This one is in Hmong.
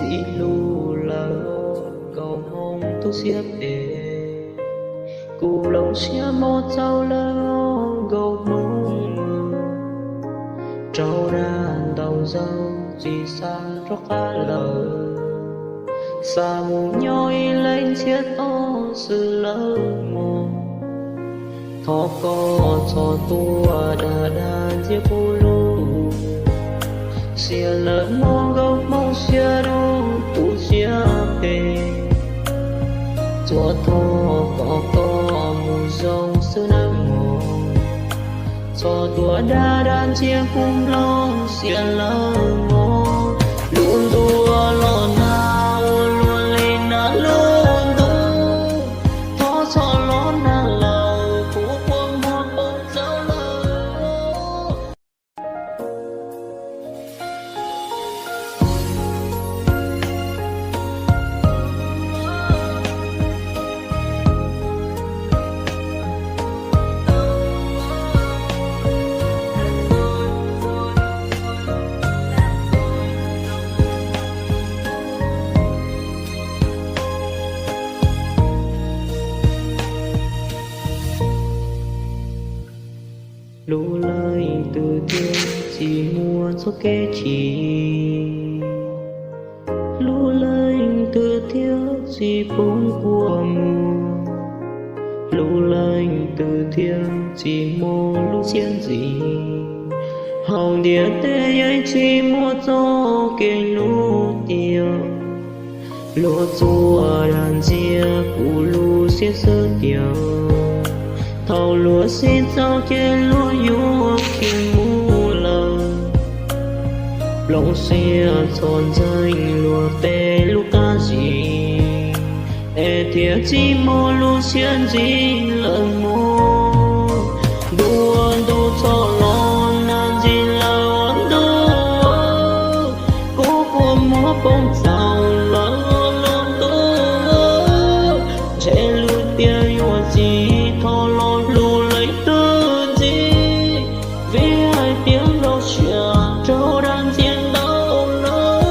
txiv hlub lawm, Nkauj Hmoob tu siab phem. Kuv hloov siab mob txaus lawm, Nkauj Hmoob, raug dag ntau zaus tsis xav rov qab lawm. Xav mus nyob ib leeg ntxhiab toj xwb lawm mog. Thov koj txhob tuaj dag dag ntxias kuv lub siab lawm mog, Nkauj Hmoob siab dub tu siab phem. Txhua txhua koj mus zoo xwb nawb mog. Txhob tuaj dag dag ntxias kuv lub siab lawm mog. Lub ntuj los nag ua luaj li nag lub ntuj, thov txhob los nag lawm, kuv kua muag poob txaus lawm. Hlub leej twg thiaj tsis muaj txoj kev chim, hlub leej twg thiaj tsis poob kua muag, hlub leej twg thiaj tsis muaj lub siab ntxim. Hauv ntiaj teb yeej tsis muaj txoj kev hlub tiag, luag tsuas dag ntxias kuv lub siab xwb tiag. Thaum luag sib txeeb ces luag yuav khiav mus lawm. Plooj siab txhob ntxeev luag tej lub qab zis, es thiaj tsis muaj lub siab ntxim lawm mog. Ntuj, ntuj txhob los nag ntxiv lawm ntuj, kuv kua muag poob txaus lawm lub ntuj, ntshe lub tiaj yuav tsis